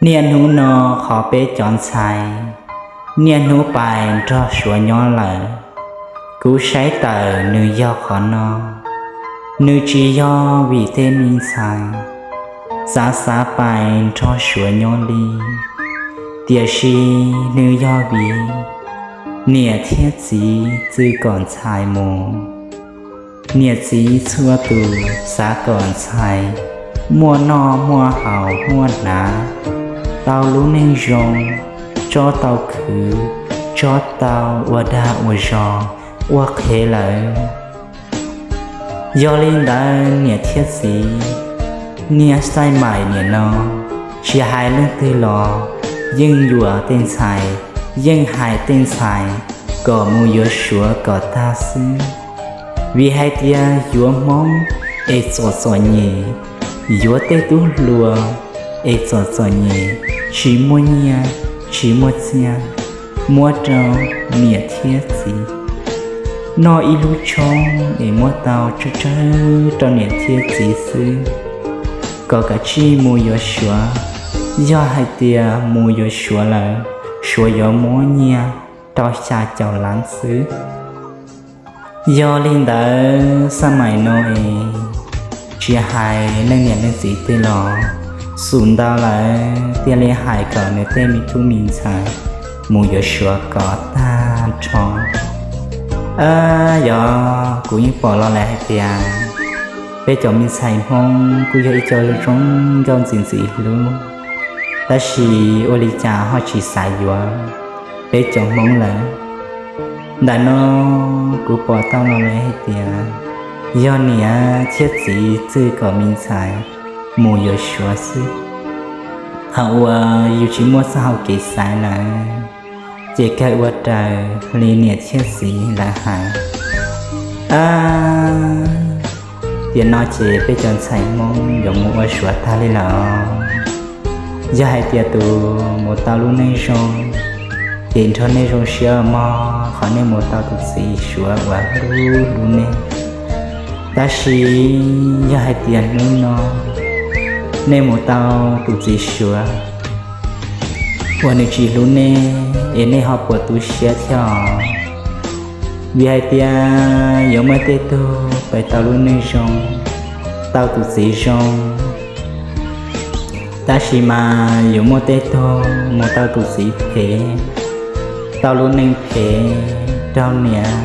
Niaj hnub no qhov peb cov ntxhais niaj hnub pais nrog Suav nyob lawm, kuv saib tawm nws yog qhov no. Nws tsis yog vim tej me ntxhais xav xav pais nrog Suav nyob li, tiam sis nws yog vim niam thiab txiv txwj kom ntxhais mus. Niam txiv txhua tus xav kom ntxhais muaj noj muaj haus muaj hnav, tau lub neej zoo, tsob tau khwv, tsob tau ua dag ua zog, ua qhev lawm. Yog li ntawd niam thiab txiv, niaj xaij maim niam no, tsis hais leej twg los yeej yuam tej ntxhais, yeej hais tej ntxhais kom mus yuav Suav kom tag xwb. Vim hais tias yuav Hmoob es txom txom nyem, yuav tej tub hluas es txom txom nyem, tsis muaj nyiaj, tsis muaj txiaj, muab rau niam thiab txiv noj ib lub tshoob es muab tau tsawg tsawg rau niam thiab txiv xwb, kom kav tsij mus yuav Suav. Yog hais tias mus yuav Suav lawm, Suav yuav muab nyiaj rau xya caum lab xwb. Yog li ntawd xaj maim no es tsis hais leej niam leej txiv tej los, xum ntau lawm thiaj li hais kom nws tej me tub me ntxhais mus yuav Suav kom tag nrho. Yog kuv yeej pom los lawm hais tias peb cov me ntxhais Hmoob kuj yog ib co zoo nkauj ntxim ntxim hlub, tab sis ua li cas ho tsis xav yuav peb cov Hmoob lawm. Ntawm no kuv pom tau los lawm hais tias yog niam thiab txiv txwj kom me ntxhais mus yuav Suav xwb. Thaum uas yus tsis muaj txoj hau kev xaiv lawm, ces kawg ua raws li niam thiab txiv lawv hais. Tiam no ces peb cov ntxhais Hmoob yuav mus ua Suav tag li lawm. Yog hais tias tus mus tau lub neej zoo, ces nrog nej zoo siab mog, qhov nej mus tau tus txiv Suav uas hlub hlub nej. Tab sis yog hais tias hnub no nej mus tau tus txiv Suav uas nws tsis hlub nej, es nej ho puas tu siab thiab? Vim hais tias yuav muaj tej tug pais tau lub neej zoo, tau tus txiv zoo, tab sis mas yuav muaj tej tug mus tau tus txiv phem, tau lub neej phem, raug niam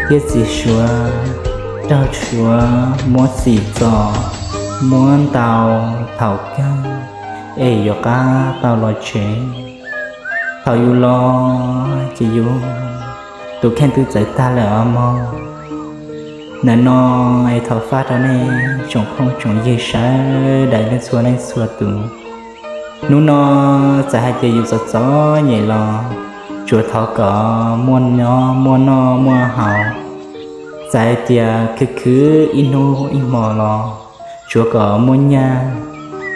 thiab txiv Suav, raug Suav muab txim txom, muab ntaus thaum kawg, es yuav qab tau los tsev. Thaum yus los ces yus tus kheej twb txawv tag lawm os mog. Ntawm no es thov faj rau nej tsoom phooj tsoom ywg sawv daws leej txhua leej txhua tus. Hnub no txawm hais tias yus txom txom nyem los tsuas thov kom muaj nyob muaj noj muaj haus. Txawm hais tias khwv khwv ib hnub ib hmo los tsuas kom muaj nyiaj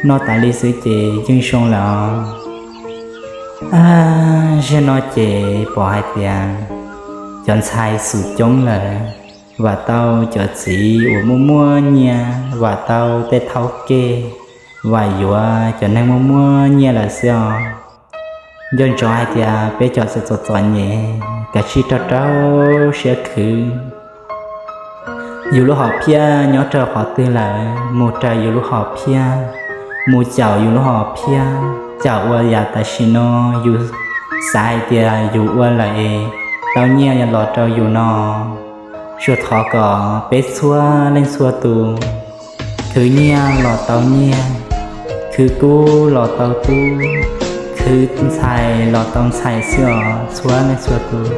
noj tas li xwb ces yeej zoo lawm os. Zaum no ces pom hais tias cov ntxhais xum coob lawm, vam tau cov txiv uas muaj muaj nyiaj, vam tau tej thaub kej, vam yuav cov neeg muaj muaj nyiaj lawm xwb os. Nco ntsoov hais tias peb cov txom txom nyem kav tsij rau rau siab khwv. Yus lub hom phiaj nyob rau qhov twg lawm, mus raws yus lub hom phiaj, mus caum yus lub hom phiaj. Caum ua yam tam sim no yus xav hais tias yus ua lawm es tau nyiaj los rau yus no, tsuas thov kom peb txhua leej txhua tus khwv nyiaj los tau nyiaj, khwv kub los tau kub, khwv ntxhais los tau ntxhais xwb os txhua leej txhua tus.